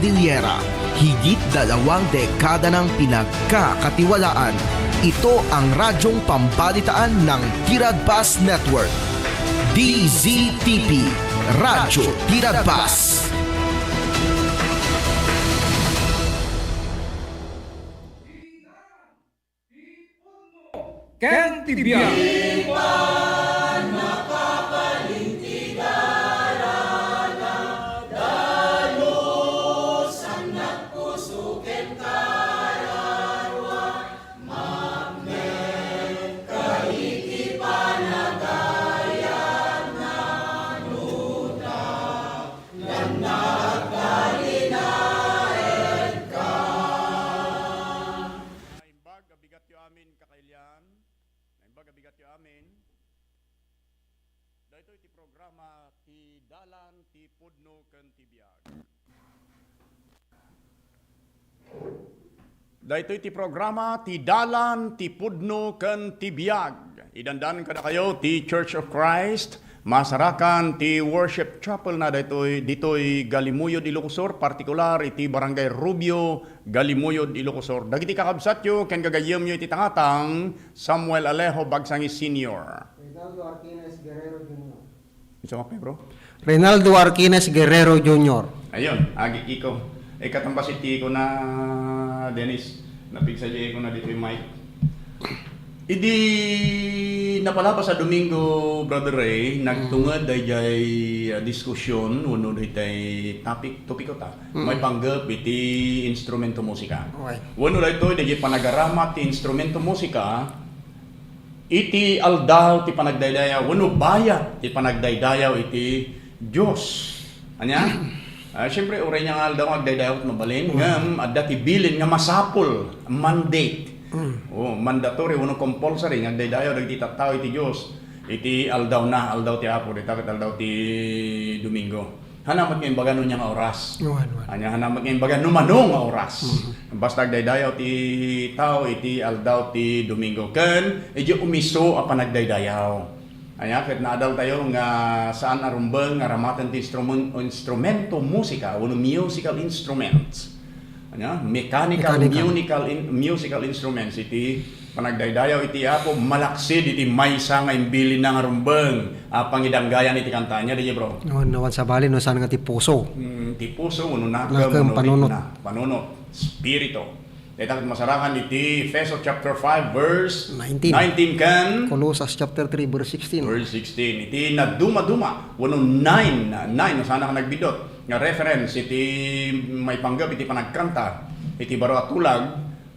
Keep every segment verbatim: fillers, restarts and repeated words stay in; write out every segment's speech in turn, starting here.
Piliera, higit dalawang dekada nang pinagkakatiwalaan. Ito ang radyong pambalitaan ng Tiradpas Network. D Z T P, Radyo Tiradpas. Ken ti biag. Naimbag a bigatyo amin, kakailian. Naimbag a bigatyo amin. Daytoy ti programa ti Dalan ti Pudno ken ti Biag. Daytoy ti programa ti Dalan ti Pudno ken ti Biag. Idandan kadakayo ti Church of Christ. Masarakan ti worship chapel na daytoy, ditoy Galimuyod, Ilocos Sur, partikular iti Barangay Rubio, Galimuyod, Ilocos Sur. Dagiti kakabsatyo ken gagayyemyo iti tangatang, Samuel Alejo Bagsangis Senior. Reynaldo Arquines Guerrero Junior. Unsa nga, bro? Reynaldo Arquines Guerrero Junior. Ayun, agi iko. Ikatambas iti iko na, Dennis. Napigsa di iko na ditoy mic. Idi napalabas a Domingo, Brother Ray, Mm. nagtunged dayjay, ah, diskusyon, wenno daytay topic, topiko ta. Mm. Maipanggep iti instrumento musika. Okay. Wenno daytoy, dayjay panagaramat ti instrumento musika, iti aldaw ti panagdaydayaw, wenno bayat ti panagdaydayaw iti Dios. Ania? Ah, siyempre, uray nia nga aldaw nga agdaydayaw ket mabalin, Mm. ngem adda ti bilin nga masapul, mandate. Mm. Oh, mandatory wenno compulsory nga agdaydayaw dagiti tattao iti Dios. Iti aldawna, aldaw ti Apo, dita ket aldaw ti Domingo. Hana met nga imbaga no ania nga oras. Wen, wen. Ania, hana met nga imbaga no mano nga oras. Mhm. Basta agdaydayaw ti tao iti aldaw ti Domingo ken idiay umiso a panagdaydayaw. Ania, ket naadaltayo nga saan a rumbeng nga aramaten ti instrumen-, instrumento musika wenno musical instruments. Ania, mechanical, Mechanical. musical in-, musical instruments iti panagdaydayaw iti Apo, malaksid iti maysa nga imbilinna nga rumbeng a pangidanggayan iti kanta. Ania, di, bro? No, no, wan sabali, no, saan nga ti puso? Mm, ti puso, wenno nakem, Nakem, wenno panunot. Rikna, panunot, spirito. Dayta ket masarakan iti Efeso chapter five, verse Nineteen. nineteen ken Colosas chapter three, verse sixteen. Verse sixteen. Iti nadumaduma, wenno nine, nine, no, saan ka nagbiddut, nga reference iti maipanggep iti panagkanta, iti baro a tulag,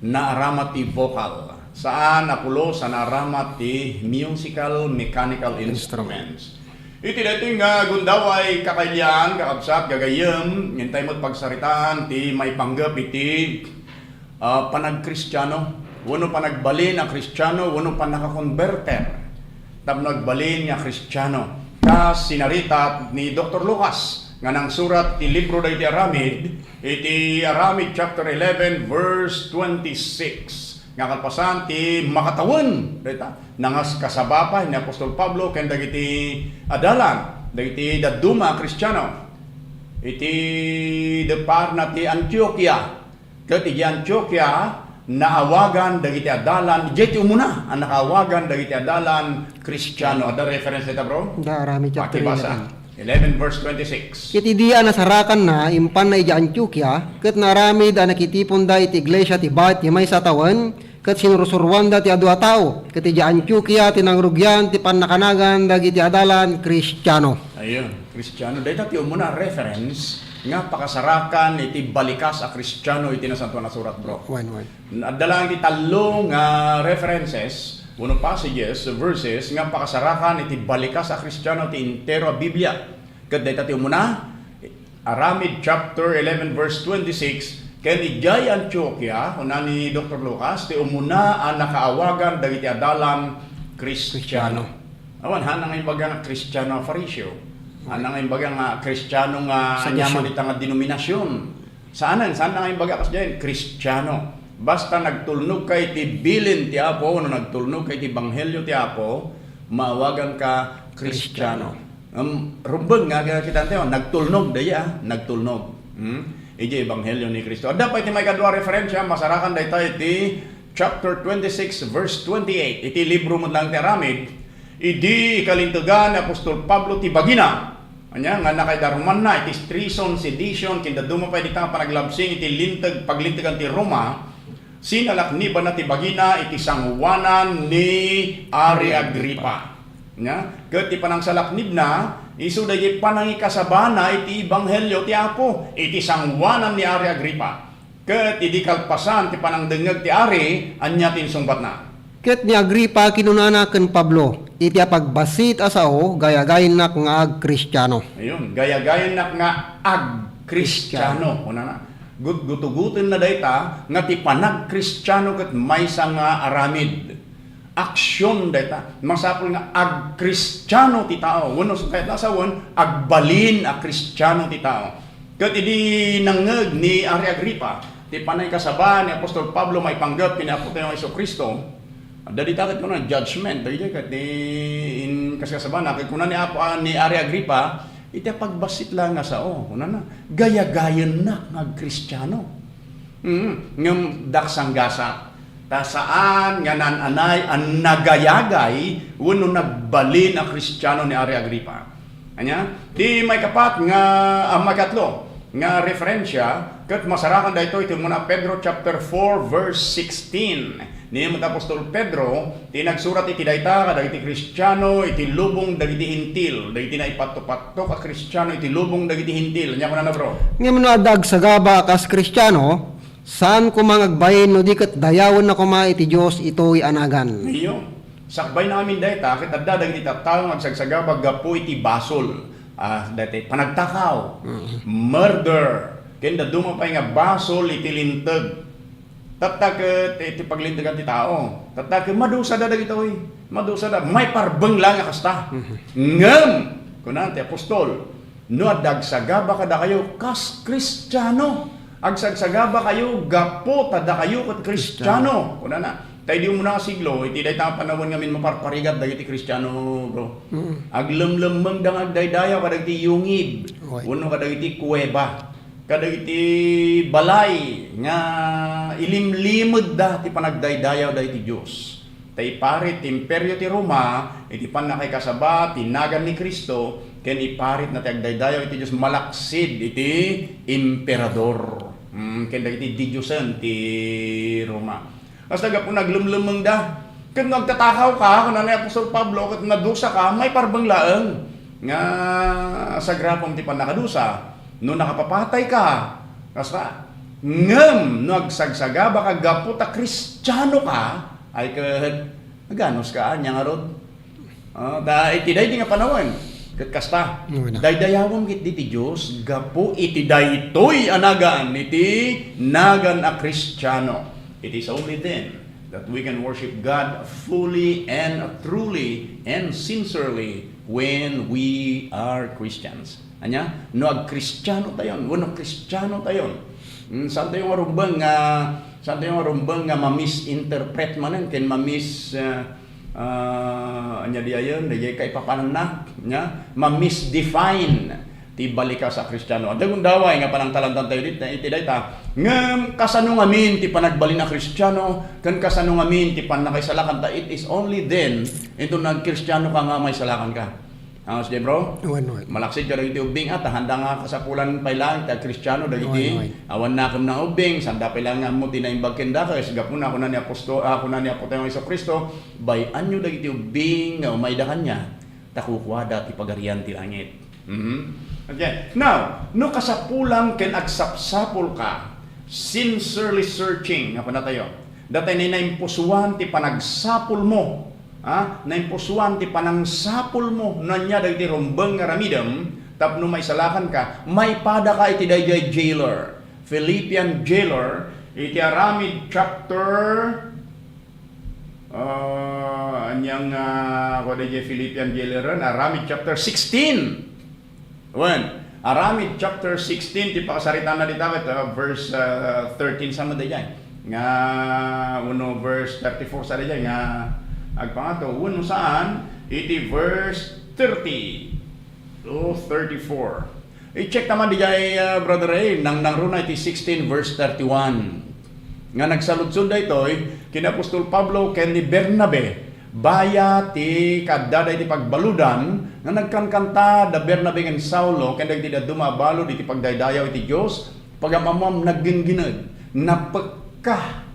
naaramat ti vocal. Saan a pulos a naaramat ti musical, mechanical Instrument. instruments. Iti daytoy nga gundaway, kakailian, kakabsat, gagayyem, intay met pagsaritaan ti maipanggep iti, ah, panagkristiano, wenno panagbalin a Kristiano, wenno pannakakonberter tapno agbalin nga Kristiano. Kas sinarita ni Doktor Lucas nga nangsurat ti libro dagiti Aramid, iti Aramid chapter eleven, verse twenty-six, nga kalpasan ti makatawen, dayta, nangaskasaba pay ni apostol Pablo ken dagiti adalan, dagiti dadduma a Kristiano, iti depparna ti Antioquia. Ket idiay Antioquia, naawagan dagiti adalan, idiay ti umuna a nakaawagan dagiti adalan Kristiano. Adda reference dita, bro? Da, Aramid chapter Pakibasa. eleven. Eleven verse twenty-six. Ket idi a nasarakanna, impanna idiay Antioquia, ket naaramid a nakitiponda iti iglesia ti bayat ti maysa a tawen, ket sinursuroanda ti adu a tao. Ket idiay Antioquia ti nangrugian ti pannakanagan dagiti adalan Kristiano. Ayun, Kristiano. Dayta ti umuna a reference nga pakasarakan iti balikas a Kristiano iti Nasantoan a Surat, bro. Wen, wen. Adda lang ti tallo nga references, wenno passages, verses, nga pakasarakan iti balikas a Kristiano ti entero a Biblia. Ket dayta ti umuna, Aramid chapter eleven verse twenty-six, ken idiay Antioquia, kuna ni Doktor Lucas, ti umuna a nakaawagan dagiti adalan Kristiano. Kristiano. Awan, hana nga imbaga nga Kristiano a Fariseo. Hana nga imbaga nga Kristiano nga Saduceo. Aniaman ita nga denominasion. Saanen, saan nga imbaga kasdiay, Kristiano. Basta nagtulnog ka iti bilin ti Apo, wenno nagtulnog ka iti ebanghelio ti Apo, maawagan ka Kristiano. Kristiano. Em, rumbeng nga kita tayo, nagtulnog, daya, nagtulnog. Hmm? idiay ebanghelio ni Cristo. Adda pay ti maikadua a referensya, masarakan dayta iti chapter twenty-six, verse twenty-eight. Iti libro met laeng ti Aramid, idi ikalintegan ni apostol Pablo ti bagina, ania, nga nakaidarumanna iti treason, sedition, ken dadduma pay dita nga panaglabsing iti linteg, paglintegan ti Roma, sinalaknibanna ti bagina iti sangoanan ni Ari Agripa. Nia, ket ti panangsalaknibna, isu daydi panangikasabana iti ebanghelio ti Apo, iti sangoanan ni Ari Agripa. Ket idi kalpasan ti panangdengngeg ti ari, ania ti insungbatna? Ket ni Agripa kinunana ken Pablo, "Iti apagbassit a sao, gayagayennak nga agkristiano." Ayun, gayagayennak nga agkristiano. Kunana, gutgutugotenna dayta nga ti panagkristiano ket maysa nga aramid. Aksion dayta. Masapul nga agkristiano ti tao. Wenno kayatna a sawen, agbalin a Kristiano ti tao. Ket idi nangngeg ni Ari Agripa ti panaikasaba ni apostol Pablo maipanggep ken ni Apotayo nga Jesu-Cristo, adda dita ket kuna judgment, daydiay ket ni in-, kaskasabana, ket kuna ni Apo, ah, ni Ari Agripa, "Iti apagbassit laeng a sao," kunana, "gayagayennak nga agkristiano." Mm, ngem daksanggasa. Ta saan nga naan-anay a nagayagay wenno nagbalin a Kristiano ni Ari Agripa. Ania? Ti maikapat nga, ah, maikatlo nga referensya, ket masarakan daytoy iti umuna Pedro chapter four, verse sixteen. Ni met apostol Pedro, ti nagsurat iti dayta kadagiti Kristiano iti lubong dagiti Hentil, dagiti naipatopattok a Kristiano iti lubong dagiti Hentil. Ania kunana, bro? Ngem no adda agsagaba a kas Kristiano, saan koma nga agbalin no di ket dayawenna koma iti Dios itoy a nagan. Iyo. Sakbayna amin dayta, ket adda dagiti tattao nga agsagsagaba gapu iti basol. Ah, dayta panagtakaw, Mm. murder, ken dadduma pay nga basol iti linteg. Tatta ket iti paglintegan ti tao. Tatta ket madusada dagitoy. Madusada. Maiparbeng laeng a kasta. Mhm. Ngem, kuna ti apostol, "No adda agsagaba kadakayo kas Kristiano, agsagsagabakayo gapu ta dakayo ket Kristiano," kunana. Ta idi umuna nga siglo, iti dayta nga panawen ngamin maparparigat dagiti Kristiano, bro. Mm. Aglemlemmengda nga agdaydayaw kadagiti yungib, Oy. wenno kadagiti kuweba. Kadagiti balay nga ilimlimedda ti panagdaydayawda iti Dios. Ta iparit ti Imperio ti Roma iti pannakaikasaba ti nagan ni Cristo, ken iparitna ti agdaydayaw iti Dios malaksid iti emperador, mm, ken dagiti didiosen ti Roma. Kasta gapuna aglemlemmengda. Ket no agtatakaw ka, kuna ni apostol Pablo, ket nadusa ka, maiparbeng laeng nga sagrapom ti pannakadusa. No nakapapatay ka, kasta. Ngem no agsagsagaba ka gapu ta Kristiano ka, ay ket aganos ka, ania ngarud? Ah, ta iti daydi nga panawen, ket kasta, Una. daydayawem ketdi ti Dios gapu iti daytoy a nagan iti nagan a Kristiano. It is only then that we can worship God fully and truly and sincerely when we are Christians. Ania? No agkristiano tayon, wenno kristiano tayon. Mm, saan tayo nga rumbeng nga, saan tayo nga rumbeng nga ma-misinterpret manen, ken ma-mis-, ah, ah, ania di ayon, daydiay kaipapananna, nia? Ma-misdefine ti balikas a kristiano. Adda gundaway nga panangtalantan tayo dit-, iti dayta. Ngem kasano ngamin ti panagbalin a kristiano, ken kasano ngamin ti pannakaisalakan ta? It is only then, inton nagkristiano ka nga maisalakan ka. Angus, di, bro? Wen, wen. Malaksid kadagiti ubbing, ah, ta sanda nga kasapulan pay laeng ti agkristiano dagiti Wen, wen. awan nakem nga ubbing, sanda pay laeng nga ammo ti naimbag kenda, ket gapuna, kuna ni aposto-, ah, kuna ni Apo tayo nga Jesu-Cristo, "Bay-anyo dagiti ubbing nga umayda kaniak, ta kukuada ti Pagarian ti Langit." Mhm. Okay. Now, no kasapulan ken agsapsapul ka, sincerely searching, nga kuna tayo, datay ni naimpusuan ti panagsapulmo, Ha? Naimpusuan ti panangsapulmo no ania dagiti rumbeng nga aramidem tapno maisalakan ka, maipada ka iti daydiay jailer. Philippian jailer, iti Aramid chapter, ah, ania nga, kua daydiay Philippian jailer, Aramid chapter sixteen. Wen, Aramid chapter sixteen, ti pakasaritanna dita ket, uh, verse, uh, thirteen sa met daydiay. Nga, wenno verse thirty-four sa daydiay nga agpangato, wenno saan, iti verse thirty to thirty-four. I-check ta man diay, ah, Brother Ray, nangnangruna iti sixteen verse thirty-one. Nga nagsaludsod daytoy ken ni apostol Pablo ken ni Bernabe, bayat ti kaaddada iti pagbaludan, nga nagkankanta da Bernabe ken Saulo ken dagiti dadduma a balud iti pagdaydayaw iti Dios, pagam-ammoam nagginggined, napekka,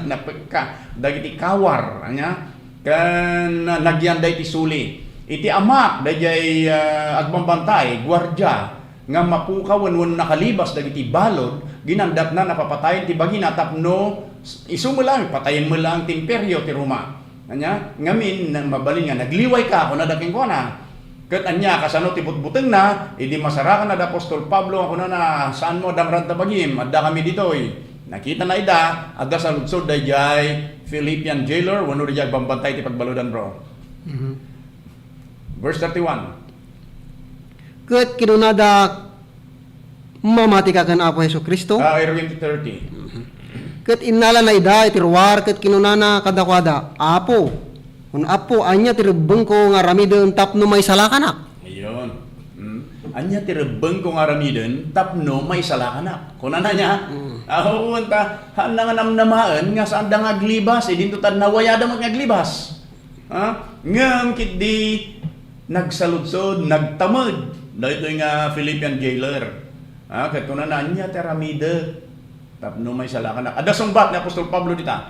napekka dagiti kawar, ania? Ken nagyanda iti suli. Iti amak, daydiay, ah, agbambantay, guardia, nga mapukawen wenno nakalibas dagiti balud, ginandatna a papatayen ti bagina tapno isu met laeng, patayen met laeng ti Imperio ti Roma. Ania? Ngamin, na-, mabalin nga, "Nagliwayka," kunada kenkuana. Ket ania, kasano ti butbutengna? Idi masarakanna da apostol Pablo nga kunana, "Saanmo a dangranta bagim, addakami ditoy." Nakitana ida, adda saludsod daydiay Philippian jailer wenno daydiay agbambantay ti pagbaludan, bro. Mhm. Verse thirty-one. Ket kinunada, "Mamatika ken Apo Jesu-Cristo?" Ah, Erwin thirty. Ket innalana ida iti ruar ket kinunana kadakuada, "Apo, kun Apo, ania ti rebbengko nga aramiden tapno maisalakanak?" Ayun. Hmm. "Ania ti rebbengko nga aramiden tapno maisalakanak?" Kunana nia, Mm. "Awan ta, haanna nga namnamaen nga saanda nga aglibas, idinto ta nawayada met nga aglibas." Ha? Ngem ketdi nagsaludsod, nagtamed daytoy nga Philippian jailer. Ha? Ket kunana, "Ania ti aramidek tapno maisalakanak?" Adda sungbat ni apostol Pablo dita.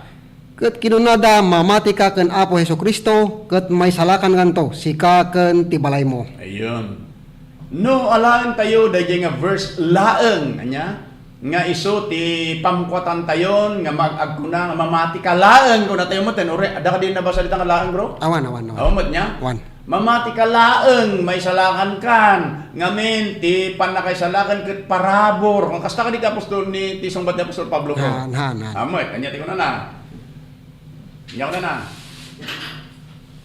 Ket kinunada, "Mamatika ken Apo Jesu-Cristo, ket maisalakankanto, sika ken ti balaymo." Ayun. No alaentayo daydiay nga verse laeng, ania? Nga isu ti pamkuatantayon nga mag-, agkuna nga, "Mamatika laeng," kunatayo metten. Uray, adda kadi nabasa dita nga laeng, bro? Awan, awan, awan. Awan met nia? Awan. "Mamatika laeng, maisalakankan. Ngamin, ti pannakaisalakan ket parabur." Kasta kadi ti apostol ni, ti sungbat ni apostol Pablo, bro? Haan, haan, haan. Amet, ania ti kunana? Ania kunana?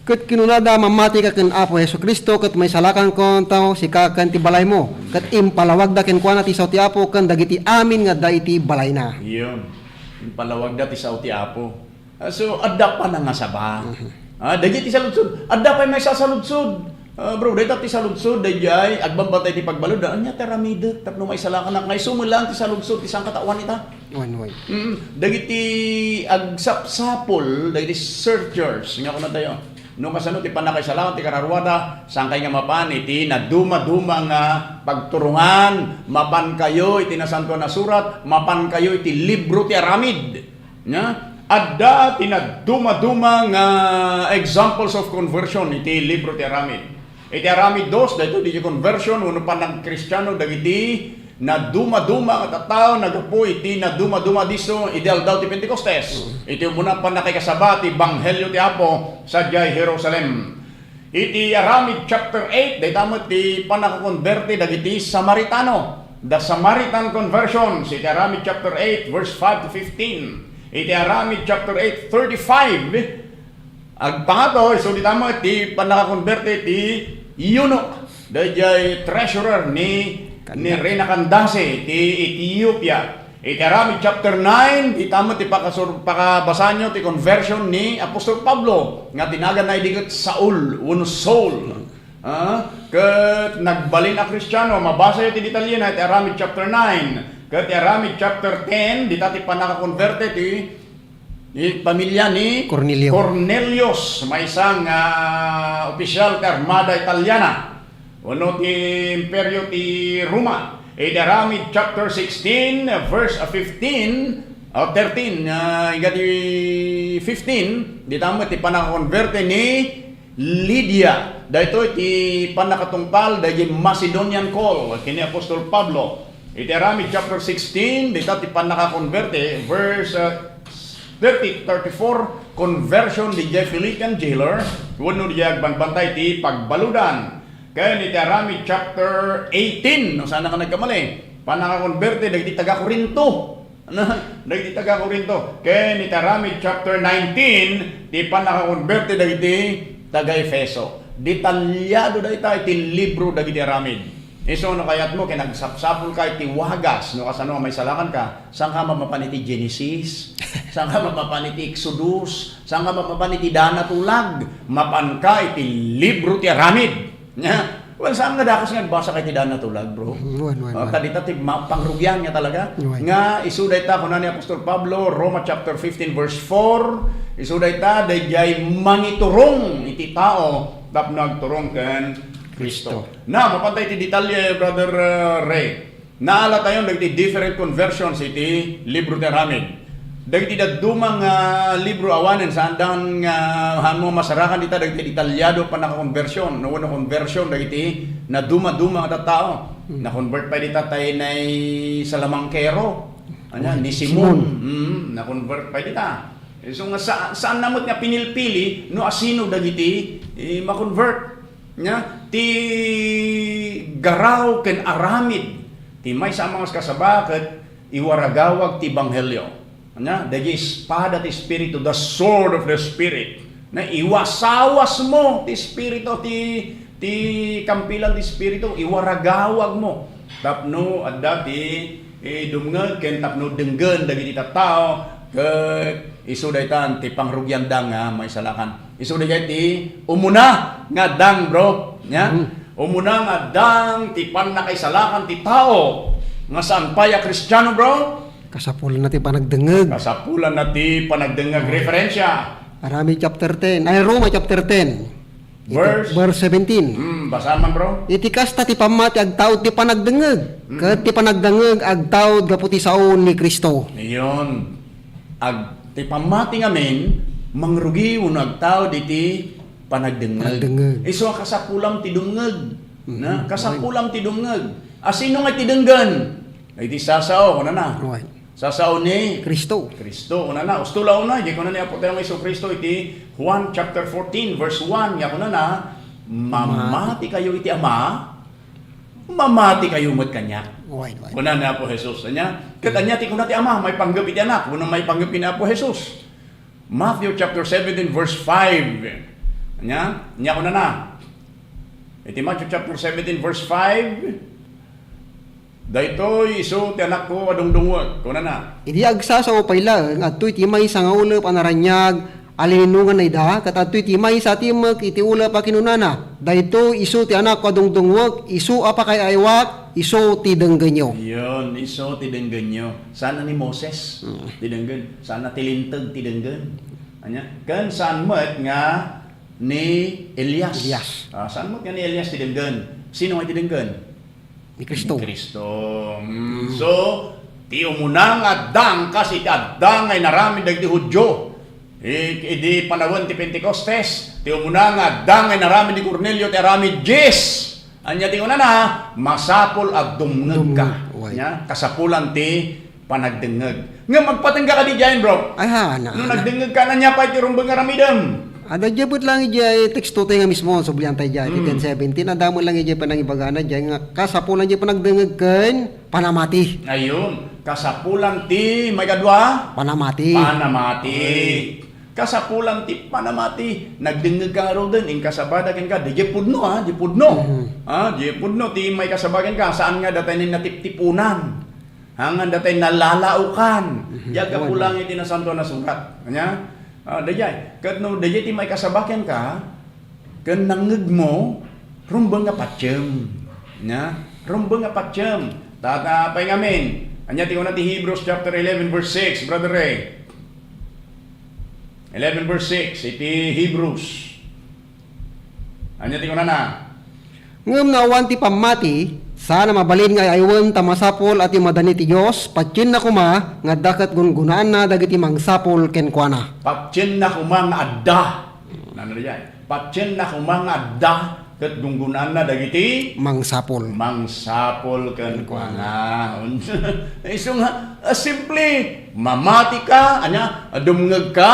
Ket kinunada, "Mamatika ken Apo Jesu-Cristo, ket maisalakankanto, sika ken ti balaymo." Ket impalawagda kenkuana ti sao ti Apo ken dagiti amin nga adda iti balayna. Iyon. Impalawagda ti sao ti Apo. Ah, so, adda panangasaba. Mhm. Ah, dagiti saludsod, adda pay maisasaludsod. Ah, bro, dayta ti saludsod, daydiay agbambantay ti pagbaludan. Ania ti aramidek tapno maisalakanak? Nga isu met laeng ti saludsod ti sangkataoan ita. Wen, wen. Mm, dagiti agsapsapul, dagiti searchers, nga kunatayo, no kasano ti pannakaisalakan ti kararuada, saankay nga mapan iti nadumaduma nga pagturongan, mapankayo iti Nasantoan a Surat, mapankayo iti libro ti aramid. Nia? Adda ti nadumaduma nga examples of conversion iti libro ti Aramid. Iti Aramid dos, daytoy diay conversion wenno pannagkristiano dagiti nadumaduma nga tattao naggapu iti nadumaduma disso idi aldaw ti Pentecostes. Mm. Iti umuna pannakaikasaba ti ebanghelio ti Apo sadiay Jerusalem. Iti Aramid chapter eight, dayta met ti pannakakonberte dagiti Samaritano. The Samaritan conversions, iti Aramid chapter eight, verse five to fifteen. Iti Aramid chapter eight, thirty-five, agpangato, isu dita met ti pannakakonberte ti eunuch, daydiay treasurer ni, ni Kanda. Reina Candace ti Etiopia. Iti Aramid chapter nine, dita met ti pakasur-, pakabasanyo ti conversion ni Apostol Pablo, nga tinaganna idi ket Saul, wenno Saul. Ah, ket nagbalin a Kristiano, mabasayo ti detalyena iti Aramid chapter nine. Ket ti Aramid chapter ten, dita ti pannakakonberte ti, ti pamilya ni Cornelio. Cornelius, maysa nga opisyal ti Armada Italiana. Wenno ti Imperio ti Roma. Iti Aramid chapter sixteen, verse fifteen, o thirteen, ah, inggana ti fifteen, dita met ti pannakakonberte ni Lydia. Daytoy ti pannakatungpal daydi Macedonian call ken ni Apostol Pablo. Iti Aramid chapter sixteen, dita ti pannakakonberte, verse, ah, thirty, thirty-four, conversion diay Philippian jailer, wenno diay agbambantay ti pagbaludan. Ken iti Aramid chapter eighteen, no, saan ka nagkamali, pannakakonberte dagiti taga-Corinto. Dagiti taga-Corinto. Ken iti Aramid chapter nineteen, ti pannakakonberte dagiti taga-Efeso. Detalyado dayta iti libro dagiti Aramid. Isu no kayatmo ken agsapsapulka iti wagas, no kasano a maisalakanka, saanka mamapan iti Genesis, saanka mamapan iti Exodus, saanka mamapan iti Dana Tulag, mapanka iti libro ti Aramid. Nia? Well, saan nga dakas nga agbasa kay ti daan natulag, bro? Mm, wen, wen, Ah, wen. Kadita ti ma-, pangrugian nga talaga. Wen. Nga isu dayta, kuna ni Apostol Pablo, Roma chapter fifteen, verse four, isu dayta, dayjay mangiturong iti tao tapno agturong ken Cristo. Cristo. Na, mapantay ti detalye, Brother, uh, Ray. Naalatayon dagiti different conversions iti libro ti Aramid. Dagiti dadduma nga libro awanen, saandan nga, ah, masarakan dita dagiti detalyado a pannakakonversion, no, wenno conversion dagiti naduma-duma nga tattao. Hmm. Na-convert pay dita tay nay Salamangkero. Ania, Oh, ni Simon. Simon. Hmm, na-convert pay dita. So nga sa-, saan na met nga pinilpili no asino dagiti, eh, ma-convert. Nia, ti garaw ken aramid ti maysa a mangaskasaba ket iwaragawag ti ebanghelio. Ania, dayjay espada ti Espiritu, the sword of the Spirit. Na iwasawasmo ti Espiritu, ti, ti kampilan ti Espiritu, iwaragawagmo. Tapno adda ti, eh, dumngeg ken tapno denggen dagiti tattao, ket isu daytan ti pangrugianda nga maisalakan. Isu dayjay ti umuna nga addang, bro. Nia? Mm. Umuna nga addang ti pannakaisalakan ti tao nga saan pay a Kristiano, bro. Kasapulanna ti panagdengngeg. Kasapulanna ti panagdengngeg. Referensya. Aramid chapter ten. Ay, Roma chapter ten. Iti Verse? verse seventeen. Hmm, basa man, bro. Iti kasta ti pammati agtaud ti panagdengngeg, Mm. ket ti panagdengngeg agtaud gapu ti sao ni Cristo. Iyon. Ag-, ti pammati ngamin, mangrugi wenno agtaud iti panagdengngeg. Panagdengngeg. Isu a kasapulam ti dumngeg. Mhm. Na, kasapulam ti dumngeg. Asino nga ti denggen? Iti sasao, kunana. Right. Sasao ni Cristo. Cristo, kunana. Usto la una, di kunana ni Apo tayo nga Jesu Cristo iti Juan chapter fourteen, verse one, nga kunana, "Mamati kayo iti Ama, mamati kayo met kaniak." Right, right. Kuna ni Apo Jesus, ania? Ket ania ti kuna ti Ama, maipanggep iti Anak, wenno maipanggep ken ni Apo Jesus. Matthew chapter seventeen, verse five. Ania? Ania kunana? Iti Matthew chapter seventeen, verse five, "Daytoy isu ti Anakko a dungdungwek," kunana. Idi agsasao pay laeng, adtoy ti maysa nga ulep a naraniag a lininonganna ida, ket adtoy ti maysa a timmek iti ulep a kinunana, "Daytoy isu ti Anakko a dungdungwek, isu a pakaay-aywak, isu ti denggenyo." Iyon, isu ti denggenyo. Saan a ni Moses Mm. ti denggen. Saan a ti Linteg ti denggen. Ania? Ken saan met nga ni Elias. Elias. Ah, saan met nga ni Elias ti denggen? Sino nga ti denggen? Ni Cristo. Ni Cristo. Mm. Mm. So, ti umuna nga addang kas iti addang nga inaramid dagiti Judio. I-, idi panawen ti Pentecostes, ti umuna nga addang nga inaramid ni Cornelio ti aramid dies. Ania ti kunana? Masapul a dumngegka. Dumngeg, way. Nia? Kasapulan ti panagdengngeg. Ngem agpatengka kadi diayen, bro? Ay, ha, na, No na. nagdengngegka, ania pay ti rumbeng nga aramidem? Adda diay met lang idiay teksto tayo nga mismo, sublian tayo diay, ti Hmm. ten seventeen, adda met lang idiay panangibagana diay nga kasapulan diay panagdengngeg ken panamati. Ayun, kasapulan ti maikadua? Panamati. Panamati. Okay. Kasapulan ti panamati. Nagdengngegka ngaruden, inkasabada kenka, diay pudno, ha, diay pudno. Mhm. Ha, diay pudno ti maikasaba kenka, saan nga datay ni natiptipunan. Hangan datay nalalaokan. Mhm. Diay aggapu Wen. lang iti Nasantoan a Surat. Ania? Ah, dayjay. Ket no dayjay ti maikasaba kenka, ken nangngegmo, rumbeng nga patiem. Ania? Rumbeng nga patiem. Tata pay ngamin. Ania ti kuna ti Hebrews chapter eleven verse six, Brother Ray? Eleven verse six, iti Hebrews. Ania ti kunana? Ngem no awan ti pammati, saan a mabalin nga ay-aywen ta masapul a ti madani ti Dios, patienna koma nga adda ket gungunaanna dagiti mangsapul kenkuana. Patienna koma nga adda. Nano diay? Patienna koma nga adda ket gungunaanna dagiti Mangsapul. mangsapul kenkuana. Isu nga, ah, simple. Mamati ka, ania, dumngeg ka,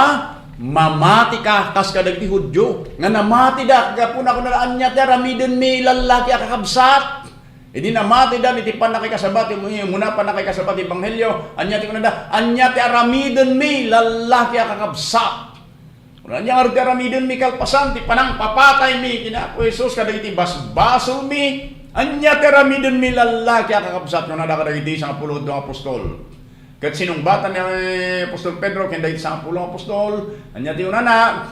mamati ka, kas kadagiti Judio, nga namati da, gapu na kunana, "Ania ti aramiden mi, lallaki a kakabsat?" Idi namati da, iti pannakaikasaba ti, muna pannakaikasaba ti ebanghelio, ania ti kunada, "Ania ti aramiden mi, lallaki a kakabsat?" Ania ngarud ti aramiden mi kalpasan ti panangpapatay mi ken ni Apo Jesus kadagiti basbasol mi? Ania ti aramiden mi, lallaki a kakabsat? Kunada kadagiti sangapulo nga apostol. Ket sinungbatan ni Apostol Pedro ken dagiti sangapulo nga apostol, ania ti kunana?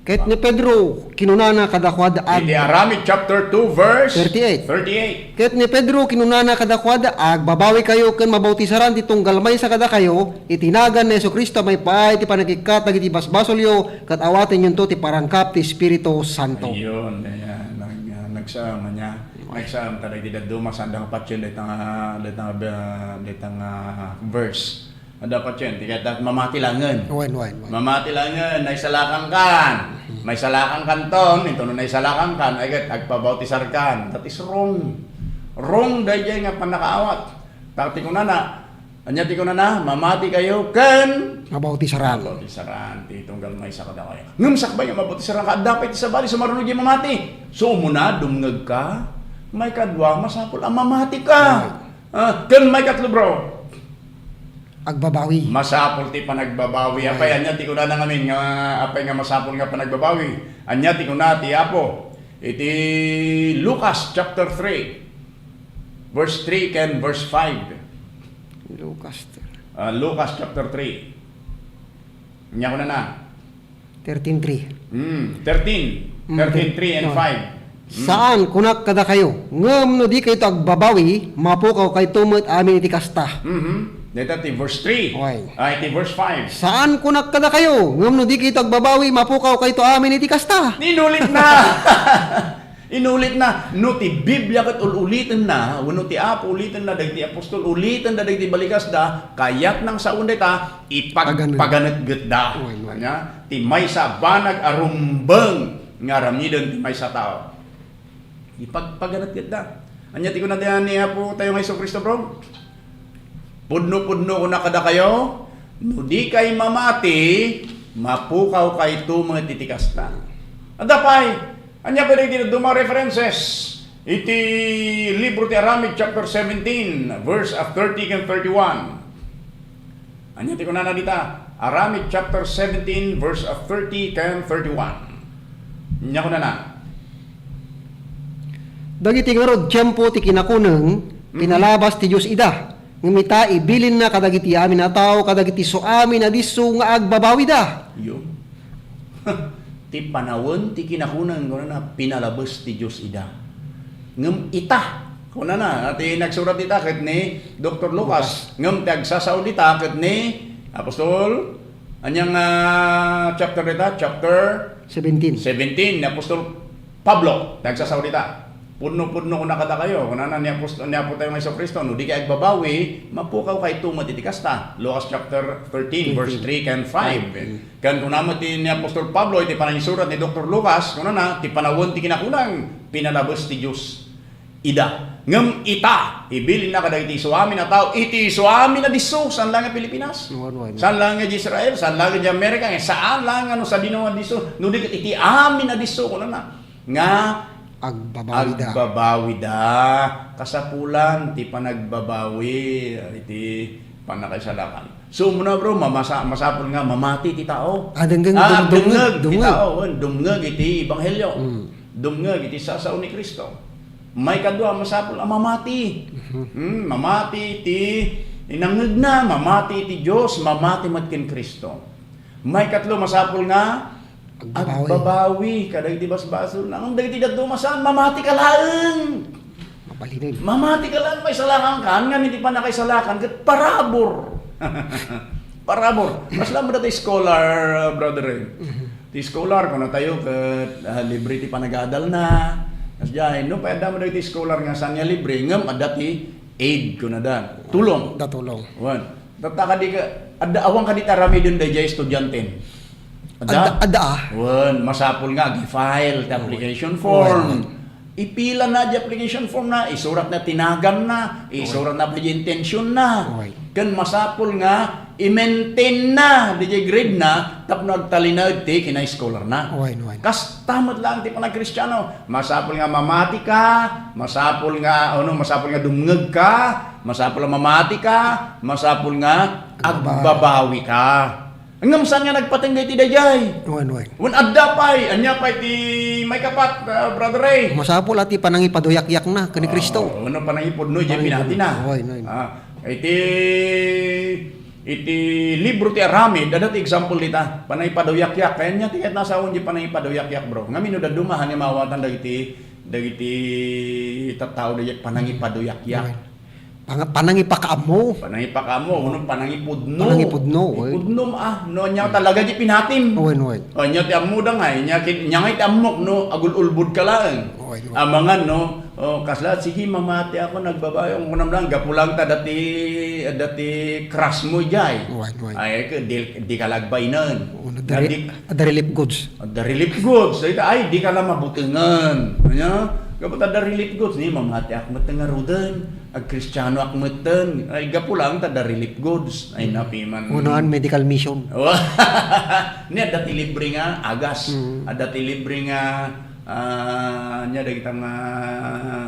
Ket ni Pedro, kinunana kadakuada, ag- Iti Aramid chapter two, verse thirty-eight. Thirty-eight. Ket ni Pedro, kinunana kadakuada, "Agbabawikayo ken mabautisaran ti tunggal maysa kadakayo, iti nagan ni Jesu-Cristo a maipaay ti panagikkat dagiti basbasolyo, ket awatenyonto ti parangkap ti Espiritu Santo." Ayun, ayan, nag-, ah, nagsaam, ania? Nagsaam ta dagiti dadduma, saan da nga patien dayta nga, dayta nga, dayta nga verse. Adda patien, ti kayat mamati laengen. Wen, wen, wen. Mamati laengen, naisalakangkan. Mhm. Maisalakangkanton, intono naisalakangkan, ay ket agpabautisarkan. That is wrong. Wrong daydiay nga pannakaawat. Ta ti kunana, ania ti kunana, "Mamatikayo ken" Mabautisaran. Mabautisaran ti tunggal maysa kadakayo. Ngem sakbay nga mabautisaranka, adda pay ti sabali, sumaruno diay mamati. So, umuna, dumngegka. Maikadua, masapul a mamatika. Right. Ah, ken maikatlo, bro. Agbabawi. Masapul ti panagbabawi. Ay. Apay, ania ti kunana ngamin nga, apay nga masapul nga panagbabawi? Ania ti kuna ti Apo? Iti Lucas chapter three, verse three ken verse five. Lucas. Ah, Lucas chapter three. Ania kunana? Thirteen three. Hmm, thirteen. Hmm, thirteen three and no. five. Hmm. Saan, kunak kadakayo, ngem no di kayto agbabawi, mapukawkayto met amin iti kasta. Mhm. Dayta ti verse three. Oy. Ay, ti verse five. Saan, kunak kadakayo, ngem no di kayto agbabawi, mapukawkayto amin iti kasta. Inulit na. Inulit na. No ti Biblia ket ul-uliten na, wenno ti Apo uliten na, dagiti apostol uliten da dagiti balikasda, kayat nang sawen dayta, ipagpaganetgetda. Paganetget. Oy, oy. Ania? Ti maysa a banag a rumbeng nga aramiden ti maysa a tao. Ipagpaganetgetda. Ania ti kunana ni Apo tayo nga Jesu-Cristo, bro? Pudno-pudno kuna kadakayo, no dikay mamati, mapukawkayto met iti kasta. Adda pay, ania pay dagiti dadduma references iti libro ti Aramid chapter seventeen, verse of thirty ken thirty-one? Ania ti kunana dita? Aramid chapter seventeen, verse of thirty ken thirty-one. Ania kunana? Dagiti ngarud tiempo ti kinakuneng, mm, pinalabas ti Dios ida. Ngem ita, ibilinna kadagiti amin a tao, kadagiti suamin a disso nga agbabawida. Yo. Ti panawen ti kinakuneng, kunana, pinalabas ti Dios ida. Ngem ita, kunana, ti nagsurat ita ket ni Doktor Lucas. Lucas. Ngem ti agsasao dita ket ni Apostol, aniang, ah, chapter dita? Chapter seventeen. Seventeen, ni Apostol Pablo, ti agsasao dita. Pudno-pudno kuna kadakayo, kunana ni Apost-, ni Apo tayo nga Jesu-Cristo, no dikay agbabawi, mapukawkayto met iti kasta. Lucas chapter thirteen, verse three ken five. Thirteen. Mm. Ken kuna met ti ni Apostol Pablo iti panangisurat ni Doktor Lucas, kunana, ti panawen ti kinakuneng, pinalabas ti Dios ida. Ngem ita, ibilinna kadagiti isuamin a tao, iti isuamin a disso, saan laeng nga Pilipinas. Wen, wen. Saan laeng nga Israel, saan laeng nga Amerika, nga saan laeng nga no sadino nga disso, no di ket iti amin a disso, kunana. Nga agbabawida. Agbabawida. Kasapulan ti panagbabawi iti pannakaisalakan. So, umuna, bro, mamasa-, masapul nga mamati ti tao. Ah, dengdeng, ah, deng-, dengngeg, dengngeg ti dengngeg. Tao, wen, dumngeg iti ebanghelio. Mm. Dumngeg iti sasao ni Cristo. Maikadua, masapul a mamati. Mhm. Mm, mamati ti inangngegna, mamati ti Dios, mamati met ken Cristo. Maikatlo, masapul nga agbabawi, agbabawi kadagiti basbasolna. Ngem dagiti dadduma saan, mamatika laeng. Mabalinen. Mamatika laeng, maisalakangkan, ngem iti pannakaisalakan, ket parabur. Parabur. Kasla met dayta ti scholar, ah, brother, eh. Mhm. Ti scholar, kunatayo, ket, ah, libre ti panag-aadalna. Kasdiay, no, pay adda met dagiti scholar nga saan nga libre, ngem adda ti aid, kunada. Tulong. Adda tulong. Wen. Tatta kadi ka, adda, awan kadi ti aramiden daydiay estudianten? Adda? Adda, adda, ah. Wen, masapul nga agi-file ti application form. Wen, wen. Ipilana di application form na, isuratna ti naganna, wen, isuratna pay di intention na. Wen. Ken masapul nga i-maintain na di grade na tapno agtalinaed ti kina-scholar na. Wen, wen. Kasta met laeng ti panagkristiano. Masapul nga mamati ka, masapul nga, ano, masapul nga dumngeg ka, masapul nga mamati ka, masapul nga agbabawi ka. Ngem saan nga nagpatenggay ti daydiay? Wen, wen. Wen, adda pay, ania pay ti maikapat, ah, Brother Ray? Masapul a ti panangipaduyakyakna ken ni Cristo. Ah, wenno panangipudno, diay pinatina. Wen, wen. Ah, iti Iti libro ti Aramid, adda ti example dita, panangipaduyakyak. Kayatna ti ket nasaon di panangipaduyakyak, bro. Ngamin no dadduma, ania maawatan dagiti, dagiti tattao dagiti panangipaduyakyak. Right. Pang-, panangipakaammo. Panangipakaammo, wenno panangipudno. Panangipudno, oy. Ipudnom, ah, no ania talaga di pinatim. Wen, wen. O, ania ti ammoda nga, ania kin-, ania nga iti ammok, no, agul-ulbod ka laeng. Wen, wen. Amangan, no, o, kasla, sige, mamati ako, nagbabawi, ang kunam lang, gapu lang ta dati, dati crush mo, jay. Wen, wen. Ay, ke-, di, di ka lagbainen. O, Nga nadari-, di, Adda relief goods. Adda relief goods. Ay, ay, di ka na mabutengen. Anya? Gapu ta adda relief goods. Ni, mamati ak met nga ruden. Agkristiano ak metten. Ay, gapu lang ta adda relief goods. Ay, napiman. Unaan medical mission. Ni, adda ti libre nga agas. Mm. Adda ti libre nga, ah, nya, dagita nga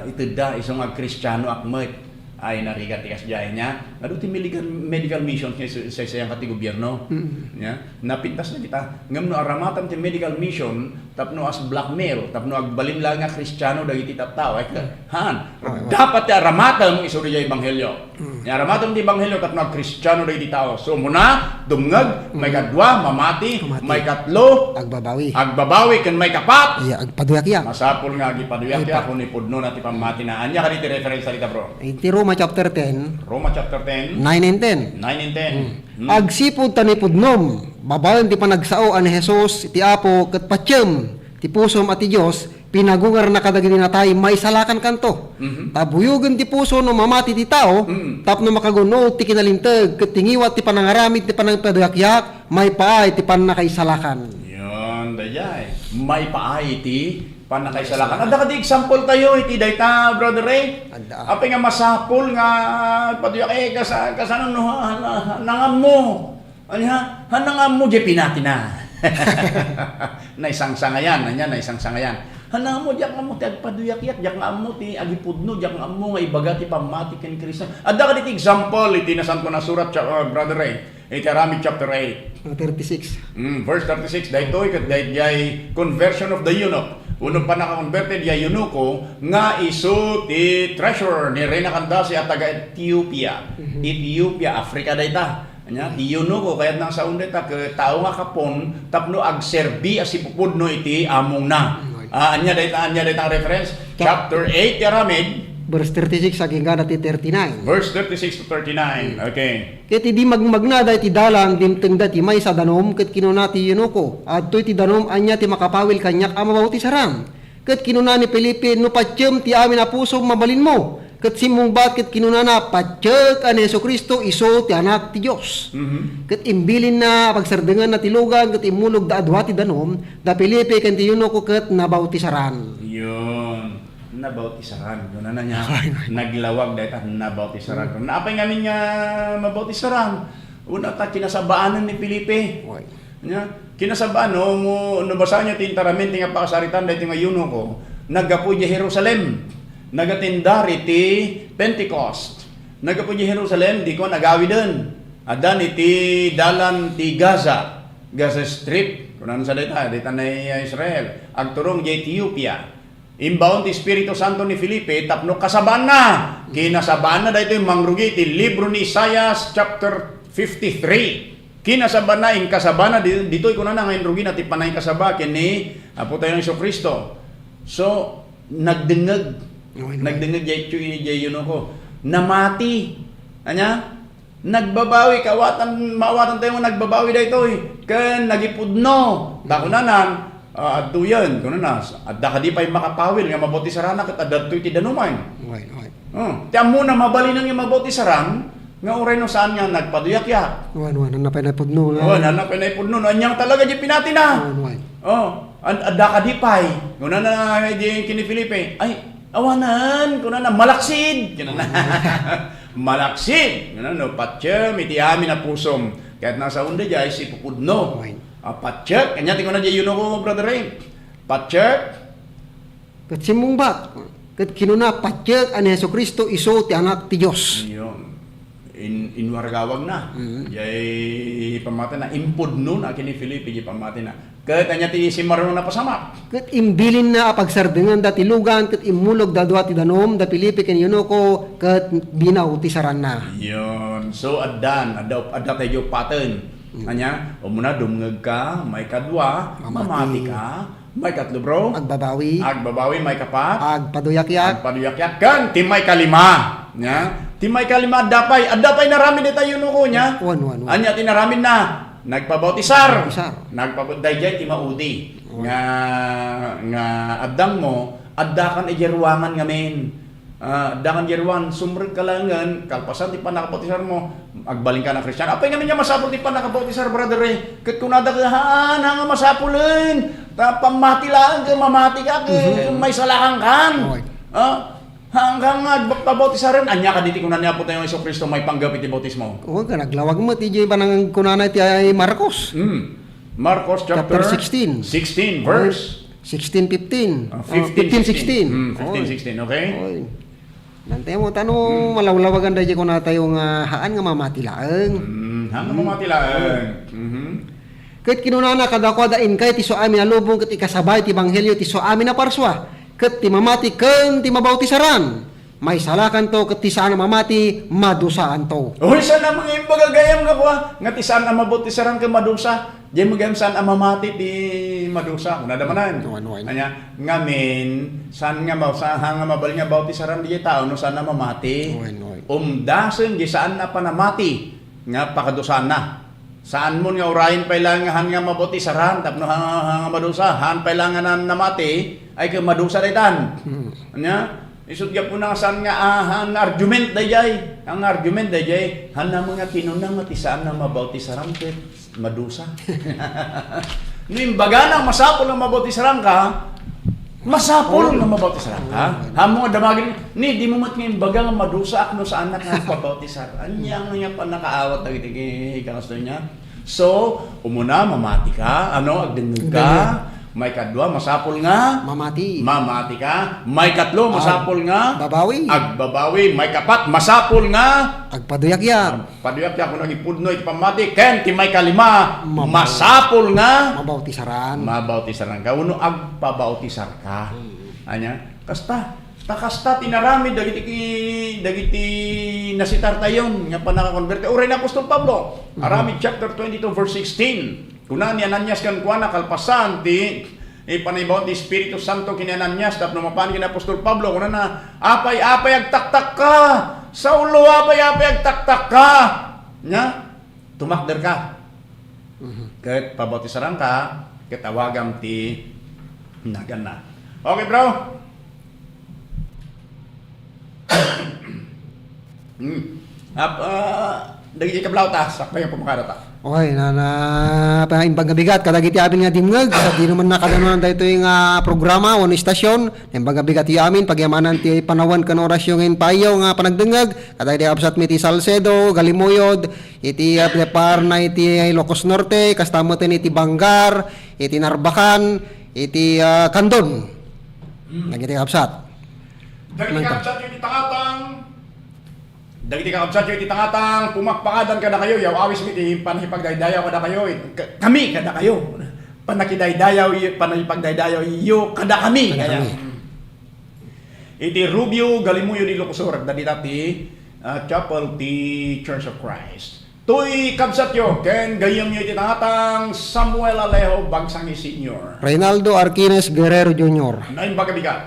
itedda, isu nga agkristiano ak met. Ay, narigat ti kasdiay niya. Adu ti medical, medical missions nga isu-, isaysayan ka ti gobierno. Mm. Nya, napintas na kita. Ngem no aramatam ti medical mission, tapno as blackmail, tapno agbalin lang nga Kristiano dagiti tattao. Ay, han, Ay, wa- dapat ti aramatam isu diay ebanghelio. Mm. Nya, aramatam ti ebanghelio tapno agkristiano dagiti tao. So, muna, dumngeg, Mm. maikadua, mamati, Mamati. maikatlo, Agbabawi. agbabawi, ken maikapat. Iya, agpaduyakyak. Masapul nga agipaduyakyak, Ay, pa- kun ipudno na ti pammatina. Ania kadi ti reference dita, bro? Iti Roma chapter ten. Roma chapter ten. Nine and ten. Nine and ten. Mm. Mm. Agsipud ta nipudnom, babaen ti panagsao a ni Jesus ti Apo ket patiem ti pusom a ti Dios, pinagungarna kadagiti natay, maisalakankanto. Mhm. Ta buyogen ti puso no mamati ti tao, Mm. tapno makagun-od ti kinalinteg, ket ti ngiwat ti panangaramid ti panangpaduyakyak, maipaay ti pannakaisalakan. Yon, dayay. Maipaay ti pannakaisalakan. Adda kadi example tayo iti dayta, Brother Ray? Adda. Apay nga masapul nga paduyak, eh, kasa-, kasano no, ha-, ha-, ha-, nangammo? Ania, ha-, nangammo di pinatina. Naisangsangayan, ania, naisangsangayan. Ha-, nangammo, diak nga ammo ti agpaduyakyak, diak nga ammo ti agipudno, diak nga ammo nga ibaga ti pammati ken Kristo. Adda kadi ti example iti Nasanto a Surat, cha-, uh, Brother Ray. Iti Aramid chapter eight. Ang thirty-six. Mm, verse thirty-six, daytoy ket daydiay conversion of the eunuch. Wenno pannakakonberte diay eunuko nga isu ti treasurer ni Reyna Candace a taga Ethiopia. Mhm. Ethiopia, Africa dayta. Ania, ti eunuko, kayatna nga saon dayta, ket tao nga kapon tapno agserbi a sipupudno iti amongna. Mm, right. Ah, ania dayta, ania dayta nga reference? Chap- Chapter eight ti Aramid. Verse thirty-six agingga ti thirty-nine. Verse thirty-six to thirty-nine. Mm. Okay. Ket idi magmagnada iti dalan, dimtengda ti maysa a danum, ket kinuna ti eunuko, "Adtoy ti danum, ania ti makapawil kaniak a mabautisaran?" Ket kinuna ni Felipe, "No patiem ti amin a pusom, mabalinmo." Ket simmungbat ket kinunana, "Patiek a ni Jesu-Cristo isu ti Anak ti Dios." Mhm. Ket imbilinna a pagsardenganna ti lugan, ket immulogda a dua ti danum, da Felipe ken ti eunuko, ket nabautisaran. Yun. Nabautisaran. Kunana niya, Ay, ay. Naglawag dayta, nabautisaran. Hmm. Naapay ngamin nga mabautisaran? Una ta kinasabaanan ni Felipe. Oy. Nya, kinasabaan, no, mo, no basaen nyo ti intaramen ti nga pakasaritan daytoy nga eunuko, naggapu idiay Jerusalem. Nagatindar iti Pentecost. Naggapu idiay Jerusalem, di ko nagawiden. Addan iti dalan ti Gaza, Gaza Strip. Kunana sa dayta, dayta na Israel. Agturong idiay Ethiopia. Imbaon ti Espiritu Santo ni Felipe tapno kasabaanna. Kinasabaanna daytoy mangrugi iti libro ni Isaias chapter fifty-three. Kinasabaanna, inkasabana di-, ditoy kunana nga inrugina ti pannakasaba ken ni Apo tayo Jesu-Cristo. So, nagdengngeg. Okay, no. Nagdengngeg jay, jay, jay eunuko. Namati. Anya? Nagbabawi, kaawatan, maawatan tayo nga nagbabawi daytoy. Ken nagipudno. Ta kunanan, ah, adtoyen, kunana, adda kadi pay makapawil nga mabautisaranna ket adda ditoy ti danum. Wen, wen. Oh, ti ammona, mabalinen nga mabautisaran, nga uray no saan nga nagpaduyakyak. Wen, wen, hanna pay naipudno nga. Oh, hanna pay naipudno, no, aniang talaga di pinatina. Wen, wen. Oh, ad-, adda kadi pay. Kunana di ken ni Felipe, ay, Awanen, kunana, malaksid, kunana. Malaksid, kunana, no, patiem iti amin a pusom. Ket nasaon daydiay, sipupudno. Right. Ah, patiek, ania ti kuna diay eunuko, Brother Ray? Patiek. Ket simmungbat, ket kinuna, patiek a ni Jesu-Cristo isu ti Anak ti Dios. Ayun. In-, inwargawagna. Mm. Jay pammatina, impudnona ken ni Felipe jay pammatina. Ket ania ti simmaruno a napasamak? Ket imbilinna a pagsardenganda ti lugan, ket immulog da dua ti danum, da Felipe ken eunuko, ket binautisaranna. Yon. So, addan, adda, adda tayo paten. Mm. Ania, umuna, dumngegka, maikadua, Mamati. Mamatika, maikatlo, bro. Agbabawi. Agbabawi, maikapat. Agpaduyakyak. Agpaduyakyak. Ken ti maikalima. Nia? Ti maikalima, adda pay, adda pay inaramid dita eunuko, nia? Wan, wan, wan. Ania ti inaramidna? Nagbautisar. Bautisar. Nagbau-, daydiay ti maudi. Wan. Nga, nga addangmo, addakan idiay ruangan ngamin. Ah, addakan idiay ruangan, sumrekka laengen, kalpasan ti pannakabautisarmo, agbalinka a Kristiano. Apay ngamin nga masapul ti pannakabautisar, brother, eh? Ket kunada, "Haan, haan nga masapulen. Ta pammati laeng ket mamatika ket Mhm. maisalakankan." Oy. Ah, haan nga agpabautisaran. Ania kadi ti kuna ni Apotayo Jesu-Cristo maipanggep iti bautismo? Oy, ket naglawag met idiay panangkunana ti ay Marcos. Hmm. Marcos chapter Chapter sixteen. sixteen, Oy. verse Sixteen fifteen. Ah, Oh, fifteen, fifteen sixteen. Hmm, fifteen Oy. sixteen, okay? Oy. Nantemo, tano Hmm. malawlawagan daydiay kunatayo nga haan nga mamati laeng. Hmm, haan nga Hmm. mamati laeng. Mhm. Ket kinunana kadakuada, "Inkay ti suamin a lubong ket ikasabay ti ebanghelio ti suamin a parsua, ket ti mamati ken ti mabautisaran. Maisalakanto ket ti saan a mamati, madusaanto." Uy, saan a mga imbaga gayam nga kua, nga ti saan a mabautisaran ket madusa. Diay met gayam saan a mamati ti madusa. Kunada manen. Wen, wen. Ania, ngamin, saan nga ma-, saan nga mabalin nga bautisaran diay tao no saan a mamati? Wen, wen. Umdasen diay saan a panamati nga pakadusaanna. Saanmon nga urayen pay laeng nga haan nga mabautisaran tapno ha-, ha-, nga madusa, haan pay laeng nga nan-, namati, ay ket madusa daytan. Hmm. Ania? Isut' gapuna nga saan nga, ah, haan nga argument daydiay. Ang argument daydiay, haan nga kinuna nga ti saan nga mabautisaran ket madusa. No imbagana masapul nga mabautisaranka, masapul Oo. nga mabautisaranka. Oo. Haan mo nga damagin, ni, dimo met nga imbaga nga madusaak no saanak nga agpabautisar. Ania nga nga pannakaawat dagiti ki-, kakastoy nia? So, umuna, mamati ka, ano, agdengngeg ka. Agdengngeg. Maikadua, masapul nga Mamati. mamati ka. Maikatlo, Ag-, masapul nga babawi. agbabawi. Maikapat, masapul nga Agpaduyakyak. Paduyakyak wenno agipudno iti pammati. Ken ti maikalima, Mabaw-, masapul nga mabautisaran. mabautisaran ka wenno agpabautisar ka. Mm. Ania? Kasta, ta kasta ti inaramid dagiti ki-, dagiti nasitartayon nga pannakakonberte. Uray ni Apostol Pablo, Mhm. Aramid chapter twenty-two, verse sixteen. Kuna ni Ananias kenkuana, kalpasan ti, eh, panaibaon ti Espiritu Santo ken ni Ananias tapno mapan ken ni Apostol Pablo, kunana, "Apay, apay agtaktakka? Saulo, apay, apay agtaktakka?" Nia, tumakderka. Mhm. Ket pabautisarangka, ket awagam ti naganna. Okay, bro? Hmm. Ap-, ah, dagiti kablawta, sakbay nga pumakaduta. Okay, na, na, pa-, imbag nga bigat, kadagiti amin nga dimngeg, sadino man nakadanuan daytoy nga programa wenno istasyon, imbag nga bigat ti amin, pagyamanan ti panawen ken orasyo nga impayo nga panagdengngeg, kadagiti kabsatmi ti Salcedo, Galimuyod, iti, ah, Parna, iti Ilocos Norte, kasta met iti Bangar, iti Narbacan, iti, ah, Candon. Hmm. Dagiti kabsat. Dagiti Nangka. kabsat iti tangatang, dagiti kakabsatyo iti tangatang, pumakpakadan kadakayo, yaw-awis mi ti panangipagdaydayaw kadakayo, it-, ka-, kami kadakayo. Panakidaydayaw, panangipagdaydayaw, iyo kadakami. Kadakami. Kaya, mm. Iti Rubio, Galimuyod, Ilocos Sur, dagita ti, ah, chapel ti Church of Christ. Toy kabsatyo, ken gayyemyo iti tangatang, Samuel Alejo Bagsangi Senior. Reynaldo Arquines Guerrero Junior. Naimbag a bigat.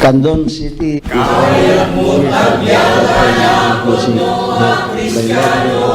Candon City. Kayatmo ti agbiag, Apo, no a Kristiano.